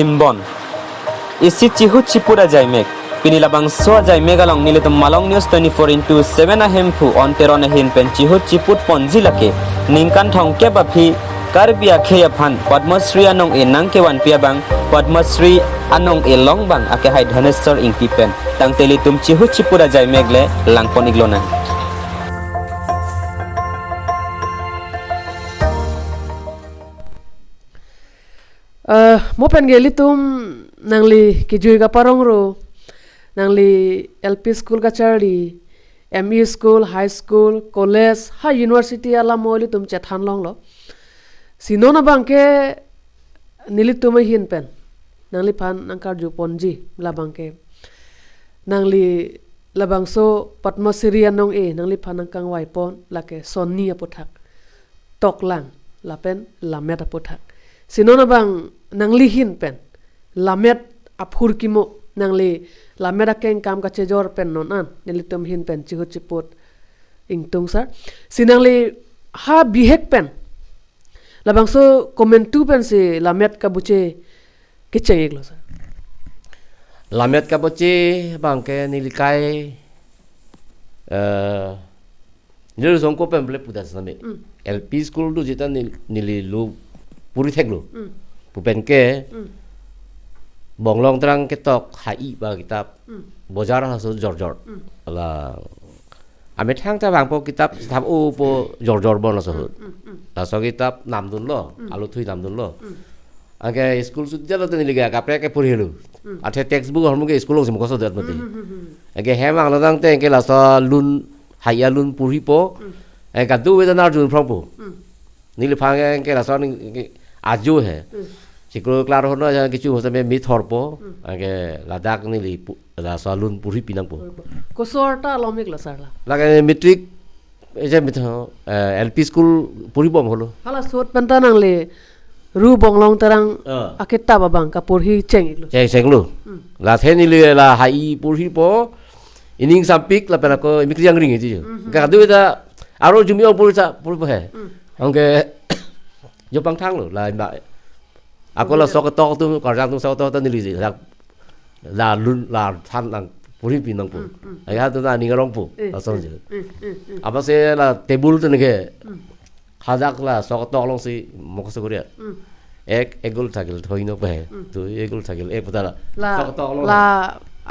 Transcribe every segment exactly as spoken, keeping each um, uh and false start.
Simbon. Isi chihut chiput ajaimek. Pini labangso ajaimek along nelitum Malong News twenty-four into seven ahemphu On Teron ahin pen chihut chiput ponji lake. Ningkan thomkep aphi Karbi akhei aphan Padma Shri anong-e nangkevanpi abang, Padma Shri anong-e long abang akehai Dhaneswar Ingti pen. Tangte ilitum chihut chiput ajaimek le langpon iklonang. Eh, mo pen ke ilitum nangli kejui kaparong ro, nangli L P school kacharli, M E school, high school, college, ha university alam mo ilitum chethan longlo. Si non abang ke nelitum ahin pen nangliphan nangkarju ponji labang ke, nangli labangso Padma Shri anong-e nangliphan nangkangvai pon lake sonni aputhak, toklang lapen lammet aputhak. Si non abang nangli ahin pen lammet aphurkimo, nangli lammet akengkam kachejor pen non an nelitum ahin pen chihut chiput ingtung sir. Si nangli ha bihek pen labangso komantu pensi lammet kabuche kecheng-iklo sir? Lammet kabuche abang ke neli kai, eh, neli songko pen ple pudas nami. Mm. L P school do jita nel-, neli lo puri theklo. Mm. Pu pen ke, mm, Bonglong Terang ketok ha-i ba kitap, mm, bojar halaso jorjor. Mm. La amethang ta vangpo kitap thap-opo jorjor bon laso ahut. Mm, mm, mm. Laso kitap namdunlo, mm, alu thui namdunlo. Mm. Anke school sut jalo tini liga kaprek ke purilo. Mm. Athe textbook ahormu ke school alongsi mukhoso det mati. Mm, mm, mm, mm. Anke hem anglo tangte anke laso lun, ha-i alun purhipo. Mm. Anke kadokave ta arjuphrongpo. Mm. Neliphan anke laso anke ajo he. Mm. Siklo klar hono aja kechu hono me mithorpo. Mm. Anke ladak neli pu-, laso alun purhipi nangpo. Koso arta alom-iklo sir la? Lake matric, eje mit-, eh, L P school purhibom holo. Hala sot pen ta nangli Ru Bonglong Terang, ah, akitap abang kapurhi cheng-iklo. Cheng, chenglo. Hmm. La the neli la ha-i purhipo, ining sampik lapen ako imik riang ring iti jo. Hmm. Kadokave ta aro jumi ong purhi sa purhipo he. Hmm. Anke jo pangthanglo la imba. Ako la sok ketok atum, karjang atum sok ketok atum neli la, la lun la than nangpurhipi nangpo. Hmm, hmm. Anke halatum ta aning arongpo, eh, lason eh, jo. Eh, eh, eh. Apotsi la table tun ke. Hmm. Hadak la sok ketok alongsi mokso korea. Hmm. Ek, ek gul thakil thoi no pe. Hmm. Dui, ek gul thakil ek pu ta la. La, sok ketok along. La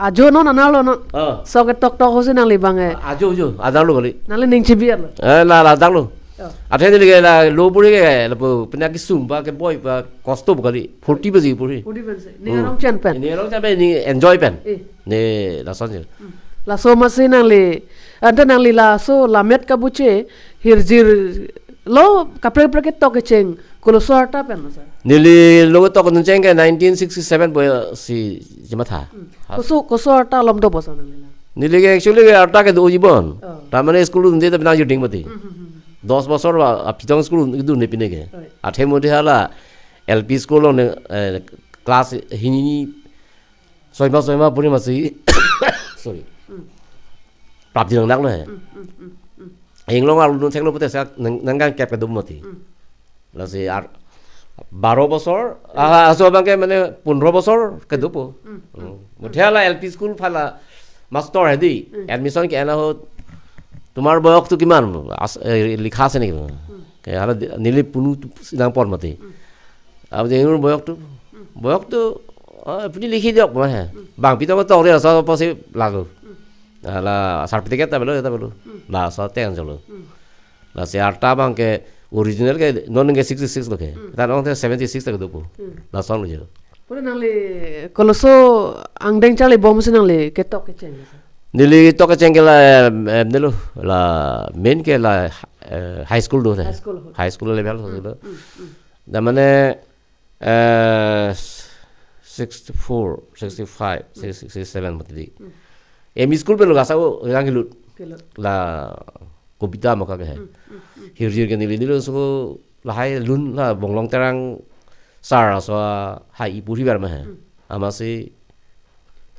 ajo non anarlo non. Ah. Sok ketok tok hosi nangli abang eh. Ajo, ajo, adarlo kali. Nangli ning chibiarlo. Eh, la, la adarlo. Oh. Athe neli ke la lo puri ke, lapu pina kesung ba keboi ba kosto pu kali. Forty baji puri. Forty baji. Ning, hmm, arong chen pen. Ning arong chen pen, ning enjoy pen. Eh. Ne lason jo. Hmm. Laso masi nangli, ante nangli laso lammet kabuche hirjirlo kaprek kaprek ketok kecheng koloso arta pen ma sir? Neli lo ketok kecheng ke nineteen sixty-seven pu si chematha. Hmm. Ha. Koso, koso arta alom dopo sir nangli la? Neli ke actually ke arta kedo-oji bon. Oh. Ta mane school dunde ta pina juding mati. Hmm, hmm, hmm. Dos bosor ba apitong school dunde pine ke. Right. Athe mo de hala L P school along ne, eh, class hini soima soima puri masi. Sorry. Hmm. Prapjin nanglo he. Hmm, hmm, hmm, hmm. Inglong arlo dun theklo pute sak nang, nangkan kep kedo mati. Hmm. Lasi ar-, baro bosor, ah, aso abang ke mane pondro bosor kedopo. Hmm, hmm. Hmm. Muthe hala L P school phala master hedi, hmm, admission ke-en ahut, "Tomar boyos tu kiman?" As-, eh, likha ase neki. Hmm. Ke hala di-, neli punu tu sinang por mati. Hmm. Apo je inglong boyos tu. Hmm. Boyos tu, ah, apni likhi diok ma he. Hmm. Bang pito ma tok dia sa pa si lagu. Hmm. Hala certificate ta belo, ta belo. Hmm. Laso ten jolo. Hmm. Lasi arta abang ke original ke non ke sixty-six lo ke. Hmm. Ta non ke seventy-six ta kedopo. Hmm. Lasonlo jo. Pura nangli koloso angdeng charlibomsi nangli ketok kecheng? Neli ketok kecheng ke la, em, em, nelo, la main ke la, eh, high school do te. High school. High school level. Hmm, do. Hmm, hmm. Da mane, eh, sixty-four, sixty-five, sixty-seven mati. Hmm. M E school pen lo gasa o yang hilut. Hilut. La Kobita Mokha ke he. Hmm, hmm, hmm. Hirjir ke neli neli so lahai lun la Bonglong Terang sir aso ha-i purhibar ma he. Hmm. Amatsi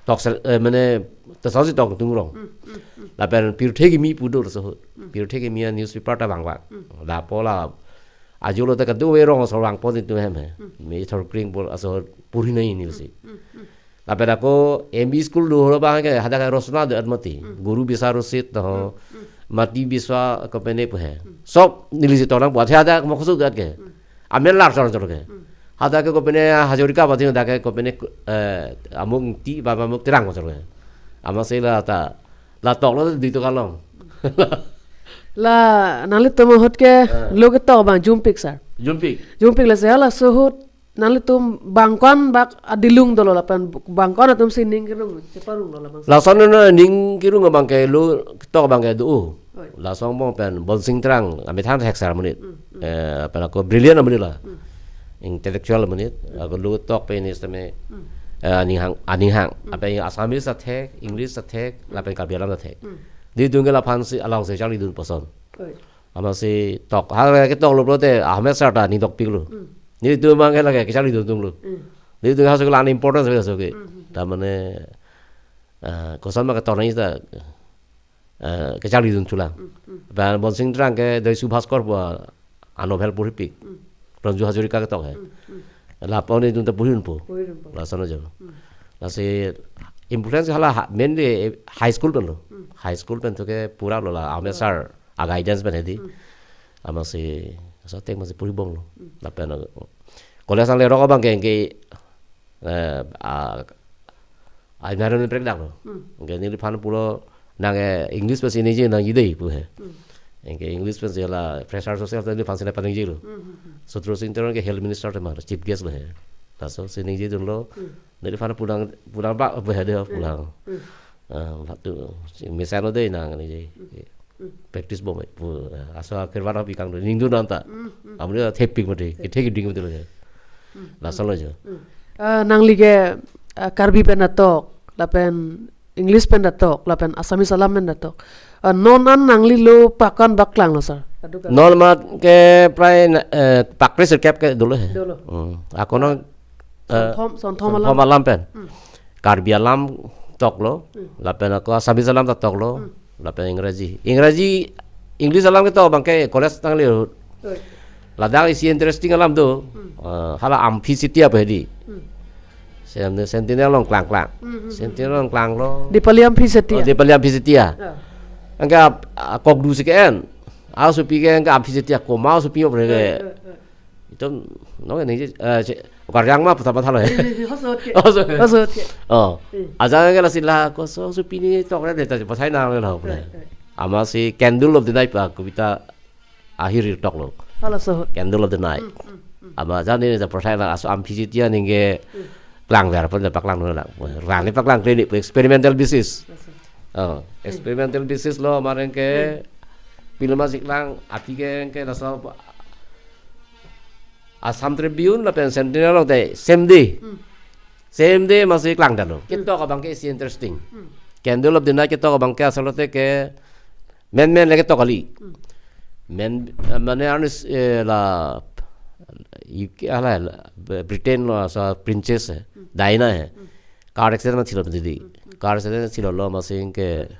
tok sel, eh, mane tesaji tok tungrong. Hmm, hmm, hmm. Lapen pirthe kimi pu do so. Hmm. Pirthe kimi a newspaper ta vangvang. Hmm. Lapu la Ajo lo ta kado-ve rong asor vangpon itum hem he. Hmm. Me thor kring bol asor puri nai nil si. Hmm, hmm, hmm. Lapen ako M E school do holo abang ke hadak Rosona do-et mati. Hmm. Guru Biswa Rosit to ho. Hmm, hmm. Mati Biswa kopine pu he. Hmm. Sob neli si tonang buat he hadak mo khosok do-et ke. Hmm. Amen lar chor chor ke. Hmm. Hadak ke kopine Hazarika mati hadak ke kopine, eh, Amuk Ingti ba Amuk Terang chor ke. Amatsi la ta la toklo di to kalong. La nanglitum ahut ke, eh, lo ketok abang jumpik sir. Jumpik. Jumpik lasi halaso ahut nanglitum bang ko-an bak adilung dolo lapen bang ko-an atum si ning kerung cheparung dolo labang. Lason na ning kerung abang ke lo ketok abang ke do. Oi. Lason angbong pen Bonsing Terang, amethang thek sar amonit. Hmm, hmm. Eh, pen ako brilliant amonit la. Hmm. Intellectual amonit. Hmm. Ako lo ketok pen ini seme, hmm, eh, aning hang, aning hang. Hmm. Lapen Assamese ta thek, English ta thek, lapen Karbi Anglong ta thek. Hmm. Di dunggel aphan si along si charlidun poson. Oi. Amatsi tok, ha ketok lo pulote, Ahmed sir ta ning tokpiklo. Hmm. Nelitum abang ke lake kecharlidun atumlo. Hmm. Nelitum halaso ke la importance ave halaso ke. Hmm, hmm, hmm. Ta mane, eh, koson ma ketok nangji ta, eh, kecharlidun chulang. Hmm, hmm. Lapen Bonsing Terang ke Dai Subhaskar pu anom aphan poripik. Hmm. Ranju Hazarika ketok he. Hmm, hmm. Lapen nelitum ta poridunpo. Poridunpo. Lason ajo. Hmm. Lasi influence hala ha, mainly high school pen lo. Hmm. High school pen to ke pura lo la, Ahmed, oh, sir a guidance pen hedi. Hmm. Amatsi, so tek amatsi puri bom lo. Hmm. Lapen, uh, college nangle rok abang ke, ke, eh, a, a environment prekdak lo. Hmm. Ke neliphan pulo nang, eh, English pensi ningje nangji dei pu he. Hmm. Ke English pensi la fresher social neliphan si nangpaningje lo. Hmm, hmm, hmm. Sutro Sing Teron ke health minister tema chief guest lo he. Laso si ningjedunlo. Hmm. Neliphan pulang, pulang bak pu he de, hmm, pulang. Hmm. Ah, batu, si mesenlo dei nang ningje. Hmm. Hmm. Practice bom pu, eh, laso akhir wana pikang do, ningdun nang ta. Hmm, hmm. Amonit ta thepik mati, kethek ding mati lo ya. Hmm. Lason lo jo. Hmm. Eh, nangli ke, eh, Karbi pen ta tok, lapen English pen ta tok, lapen Assamese alam pen ta tok. Eh, non an nangli lo pak ko-an bak klanglo sir? Kadokave. Non mat ke prai na, eh, pak kre sirkep ke dolo he. Dolo. Hmm. Ako non, eh, Sonthom, Sonthom alam. Sonthom alam pen. Hmm. Karbi alam toklo, hmm, lapen ako Assamese alam ta toklo, hmm, lapen Ingraji. Ingraji, English alam ketok abang ke college nangle ahut. Oi. Ladak isi interesting alam do, hmm, eh, hala Amphi Setiya pu hedi. Hmm. Sen-, Sentinel along klang klang. Hmm, hmm, hmm. Sentinel along klanglo. Dipali Amphi Setiya. Oh, Dipali Amphi Setiya. Ya. Anke ap-, a, kok du si ke-en. Asopi ke anke Amphi Setiya komat asopi pu he ke. Oi, oi, oi. Itum, no, ningje, eh, che, Karjang ma puta pathalo he. Hosot ke. Hosot ke. Hosot ke. Oh. Hmm. Ajang ke lasi la, koso asopi ni tok re de ta pathai nang le ho. Right, right. Amatsi Candle of the Night pa kobita ahir toklo. Halaso ahut. Candle of the Night. Hmm, hmm, hmm. Amat ajang ni ta pathai nang aso Amphi Setiya ningke, hmm, klangver pon ta paklanglo la. Rani paklang klinik pu experimental basis. Halaso. Oh, hmm, experimental basis lo amat anke, hmm, piloma si klang, aphi ke anke laso Assam Tribune lapen Sentinel along te same day. Hmm. Same day amatsi klangdetlo. Hmm. Ketok abang ke isi interesting. Hmm. Candle of the Night ketok abang ke asolote ke men men le ketok kali. Hmm. Men, eh, mane arnis, eh, la U K hala, la, Britain lo aso princess he, hmm, Diana he. Hmm. Car accident ma thilo tadi. Hmm. Car accident thilolo amatsi anke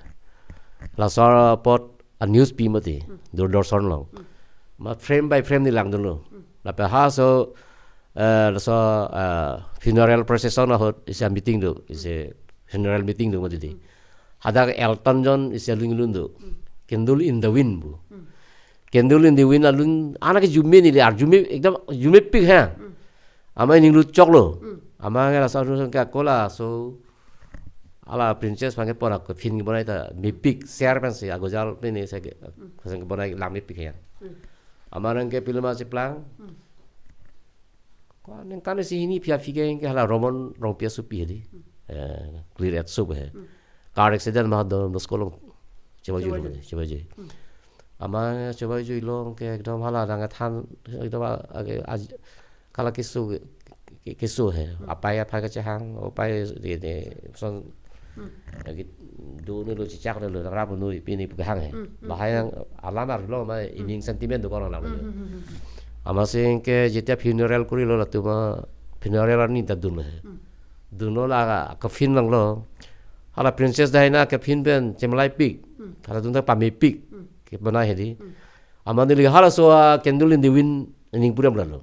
laso apot a news pi mati, hmm, Doordarshan along. Hmm. Ma frame by frame neli langdunlo. Hmm. Lapen halaso, eh, laso, eh, funeral procession ahut isi meeting do, isi funeral meeting do mati di. Hmm. Hadak Elton John isi alun lun do. Hmm. Candle in the Wind pu. Hmm. Candle in the Wind alun, anak ke jume neli arjume, ekdom jumepik he. Hmm. Amat ning lut choklo. Hmm. Amat nge laso arju ke ako laso hala princess aphan ke pora ko phin kebonai ta mepik, share pensi agojal pini se ke, hmm, kosong kebonai lang mepik ya. Hmm. Amat nang ke piloma cheplang. Hmm. Ko ningkan isi hini aphi aphi ke, ke hala Roman Rongpi asopi hedi. Hmm. Eh, clear at sub he. Hmm. Car accident ma Don Bosco along chevai jui, chevai jui, chevai jui. Hmm. Amat chevai jui along ke ekdom hala nang than ekdom a, a, a, kala keso ke, ke, keso he. Hmm. Apai apai kachehang, apai di, di, son, hmm, lagi do ni lo, chechak ni lo, rap nu pini pu kehang he. Hmm, hmm, bahai, hmm, nang alam arlo ma, hmm, ining sentiment do ko-an lang. Hmm, hmm, hmm, hmm. Amatsi anke jetia funeral korilo latum a funeral arni ta dun he. Hmm. Dunlo la coffin langlo. Hala Princess Diana coffin pen chemalaipik. Hmm. Halatum ta pamepik. Hmm. Kebonai hedi. Hmm. Amat neli halaso a Candle in the Wind Ning puriam lalo.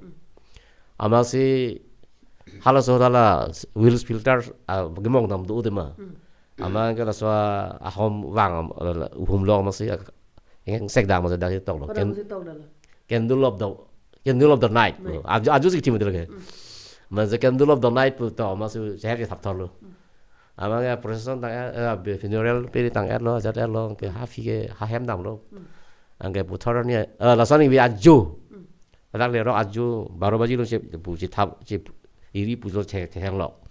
Amatsi halaso hala Wills Filter, ah, gemong dam do tema. Amat ke laso ahom vang, ah, uhum lo amatsi, ah, yang sek dang amatsi dak tok lo. Pada Ken-, mesti tahu dah lah. Candle of the, Candle of the Night. Night. Aju, aju si tim lake. Amatsi Candle of the Night pu to amatsi seher ke thap thor lo. Amat ke procession tang, eh, be funeral pe tang er lo, ajat er lo, ke ha phi ke ha hem dam lo. Anke puthot ni, eh, lason ni bi aju. Adak le ro aju baro baji lo che pu che thap che iri pu lo che che lo.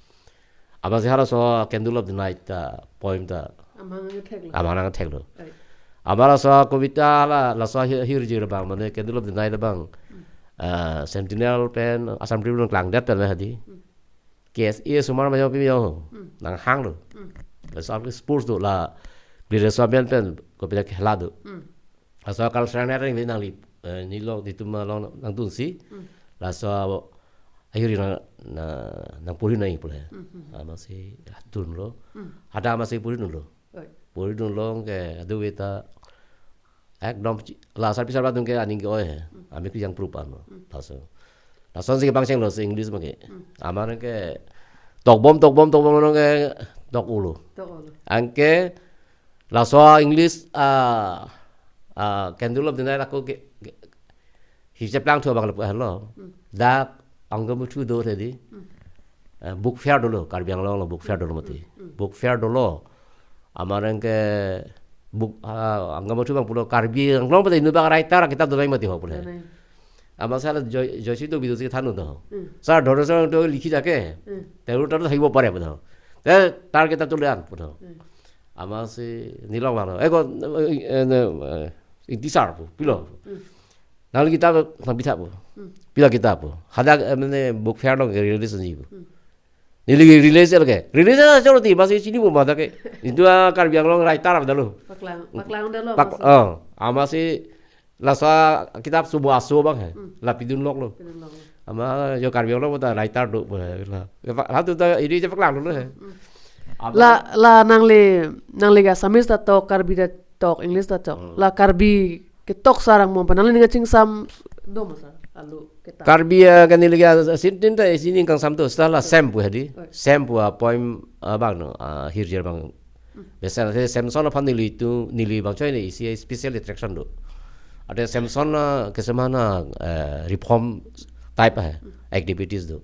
Amatsi halaso Candle of the Night ta poem ta Amang nang thek lo. Amang nang thek lo. Right. Amat laso kobita la, laso hi-, hirjir abang mane Candle of the Night abang. Ah, Sentinel pen Assam Tribune klangdet pen hadi. K S A osomar mayo pi yo. Nang hang lo. Laso sports do la. Bire so pen pen kobita khela do. Laso cultural night nangli, eh, neli lo di tum along nangdunsi. Laso ahirjir nang, na, nang puri nai pule. Amatsi dun lo. Hadak amatsi puri dun lo. Oi. Puri dun lo ke adu veta ekdom chi-, la sarpi sarbat dun ke aning ke oi he. Ami ke yang prup ano. Laso. Lasonsi kepangcheng lo si English make. Amat ke tokbom, tokbom, tokbom lo ke tok ulo. Tok ulo. Anke laso English, ah, ah, Candle of the Night ako ke, ke, hi cheplang thu abang lepo helo. Dak Angamatthu do tadi. Eh, book fair dolo, Karbi Anglong lo book fair dolo mati. Book fair dolo. Amat ke book, ah, Angamatthu abang pulo Karbi Anglong pati inut abang writer kitab do nai mati ho pule. Nai. Amatsi la Joy, Joyce Ingti Bey si than do. Sir, dhoro sir to likhi jake. Teru taru thakibo pare pu do. Te tar kitab tulian pu do. Amatsi neli lo vang lo. Eh, ko, eh, eh, ne, eh, Ingti sir pu, pilo. Nangli kitab nang pitha pu. Pila kitab pu. Hadak, eh, mane book fair lo ke release ji pu. Neli release lake. Release aja choro ti, amatsi chinipo ma dak ke. Itu, ah, Karbi Anglong writer apa dalo. Paklang, paklang dalo, Pak, amatsi. Oh, amatsi laso kitab subo aso abang he. La pidun lok lo. Pidun lok lo. Amat yo Karbi Anglong ta writer do, la. Ya, Pak, hatu ta ini je paklang lo he. Amat la, la nangli, nangli ke Assamese ta tok, Karbi ta tok, English ta tok. La Karbi ketok sarang mo pa nangli ning kachingsam do ma sir? Alu kitab. Karbi, ah, kan neli ke, ah, sintin ta isi ning kangsam do, seta la Sem pu hadi. Oi. Sem pu, ah, poem, ah, abang no, ah, hirjir abang. Biasa se Samson aphan neli tu, neli bang choi ne isi special attraction do. Ada Samson, ah, kesemana, eh, reform type he, activities do.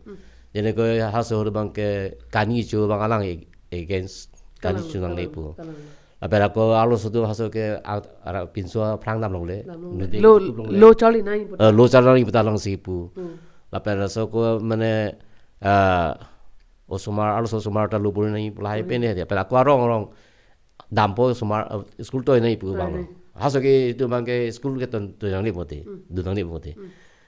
Jene ko halaso abang ke kani chu abang alang ag-, against kani chu nang ne pu. Kalang, kalang. Lapen ako arloso tu halaso ke a-, ara pinso aphrang dam longle. Dam longle. Nudi lo, tup longle. Lo charli nai puta. Eh, lo charli nai puta alongsi pu. Lapen laso ko mane, eh, osomar, arloso osomar ta lo puri nai lahai pene dia. Lapen ako arong arong dampo osomar, eh, school toi nai pu bang lo. Halaso ke itu abang ke school ke ton, toi nang ne pote. Dun nang ne pote.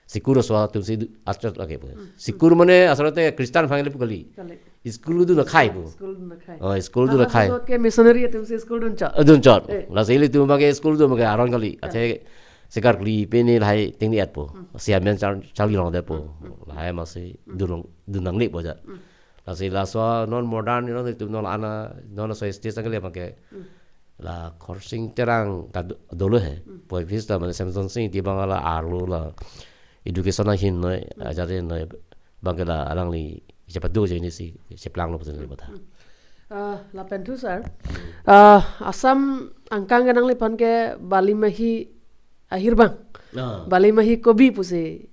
Sikur aso atum si du-, achot lake pu. Sikur mane asal te Christian family pu kali. Kali. School dun akhai pu. School dun akhai. Oh, school dun akhai. Halaso ke missionary atum si school dun chot. Eh, dun chot. Eh. Lasi ilitum abang ke school dun abang ke aron kali. Kali. Athe sikar kali pene lahai tingni at pu. Si amen char-, charli longdet pu. Lahai amatsi dun long, dun nang ne pu ja. Lasi laso non modern, non itum non ana, non laso stage angkele abang ke. La Khorsing Terang ta do-, dolo he. Poet vista mane Samson Sing Ingti abang la arlo la education ahin noi, ajar ahin noi, abang ke la alangli chepado je ini si cheplanglo pu sini bata. Ah, lapen thu sir. Ah, Assam angkang ke nangliphan ke Bali Mahi ahir abang. Ah. Bali Mahi Kobi pusi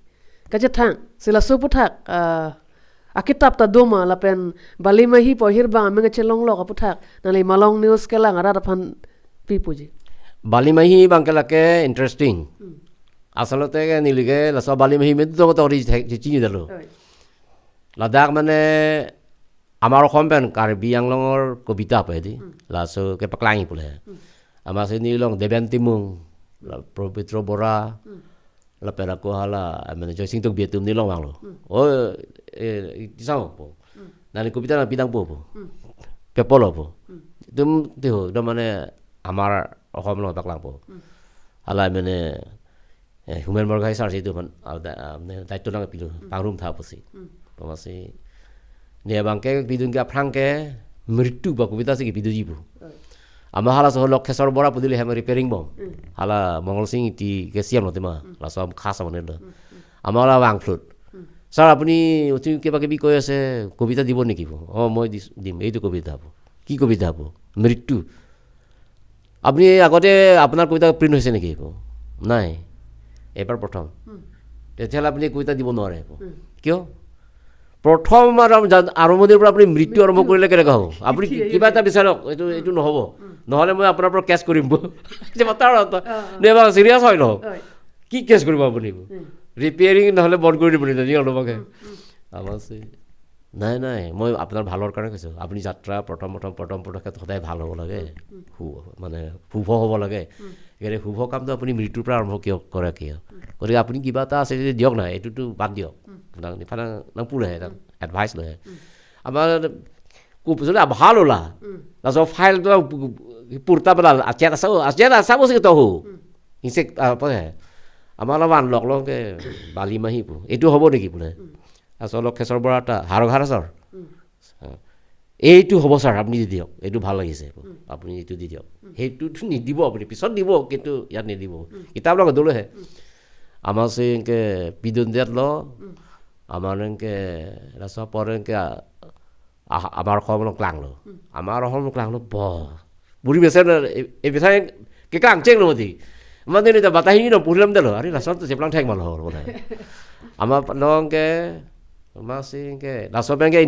kachethang, si laso aphuthak, ah, akitap ta do ma lapen Bali Mahi pu ahir abang ameng kachelong lok aphuthak nangli Malong News kelang arat aphan pi puji. Bali Mahi abang ke lake interesting. Asal te ke neli ke laso Bali Mahi me do to ri che-, che-, chini dalo. Oi. Ladak mane amar akhom pen Karbi Anglong or kobita pu hedi. Laso kepaklang pule. Amatsi neli long Deben Timung, la Pabitra Bora, lapen ako hala, eh, mane Joyce Ingti Bey atum neli long vang lo. Oh, eh, kisang po. Nangli kobita nang pidang po po. Pepolo po. Itum tiho, do mane amar akhom lo paklang po. Hala mane, eh, Homen Borgohain sir si itum aphan, ah, da-, ah, ne daityo nang pilo, pangrum tha pusi. Amatsi ne abang ke pidun ke aphrang ke mritu ba kobita si kepidunji pu. Amat halaso Lokheswar Bora pu dili hem repairing bom. Hala Mongol Sing Ingti ke C M lo tema. Laso am khas amane do. আমাৰ আলা ৱাংফ্লুত। ছাৰ, আপুনি অতি কিবা কিবি কৈ আছে, কবিতা দিব নেকি? অ, মই দিম, এইটো কবিতা হ'ব। কি কবিতা হ'ব? মৃত্যু। আপুনি আগতে আপোনাৰ কবিতা প্ৰিণ্ট হৈছে নেকি? নাই, এইবাৰ প্ৰথম। তেতিয়াহ'লে আপুনি কবিতা দিব নোৱাৰে। কিয়? প্ৰথম আৰু জান-, আৰম্ভণিৰ পৰা আপুনি মৃত্যু আৰম্ভ কৰিলে কেনেকুৱা হ'ব? আপুনি কি-, কিবা এটা বিচাৰক, এইটো, এইটো নহ'ব। নহ'লে মই আপোনাৰ পৰা কেছ কৰিম। যে মাতাৰ অ, অ। নে, এবাৰ চিৰিয়াছ হয় ন? হয়। কি কেছ কৰিব আপুনি? ৰিপেয়াৰিং নহ'লে বন্ধ কৰি দিব নেকি অলপকে? আমাৰ চে-, নাই, নাই, মই আপোনাৰ ভালৰ কাৰণে কৈছোঁ। আপুনি যাত্ৰা প্ৰথম, প্ৰথম, প্ৰথম পদক্ষেপ সদায় ভাল হ'ব লাগে। সু-, মানে শুভ হ'ব লাগে। সেইকাৰণে শুভ কামটো আপুনি মৃত্যুৰ পৰা আৰম্ভ কিয় কৰে কিয়? গতিকে আপুনি কিবা এটা আছে যদি দিয়ক না, এইটোতো বাদ দিয়ক। নাং, নিফানাং, নাং পুৰে, নাং এডভাইচ লয়। আমাৰ খুব যদি ভাল ওলা, তাৰপিছত ফাইলটো পুৰতা পেলাল, আচেত আছে, আচেত আছে বস্তু তো হো। ইনচেক, আ, পৰে। আমাৰ অলপমান লগ লগ কে বালি মাহি পু। এইটো হ'ব নেকি বোলে? আচল খেচৰ বৰা এটা, হাৰঘাৰ ছাৰ। এইটো হ'ব ছাৰ, আপুনি দি দিয়ক, এইটো ভাল লাগিছে, আপুনি এইটো দি দিয়ক। সেইটোতো নিদিব আপুনি, পিছত দিব, কিন্তু ইয়াত নিদিব। কিতাপ লগত দলেহে। আমাৰ চে এনকে পিদন দিয়াত ল, আমাৰ এনকে ৰাস্তা পৰ এনকে আ-, আহ, আমাৰ অসম ক্লাং ল। আমাৰ অসম ক্লাং ল, ব। বুঢ়ী বেচে না, এ, এ বেচে কে ক্লাং চেং ল মতি। মানে নি তা বাতাহি ন পুহিলাম দে ল। আৰে, লাচন তো চেপলাং ঠেক মাল হ, বোলে। আমাৰ নং কে, মাসিং কে, লাচন বেংকে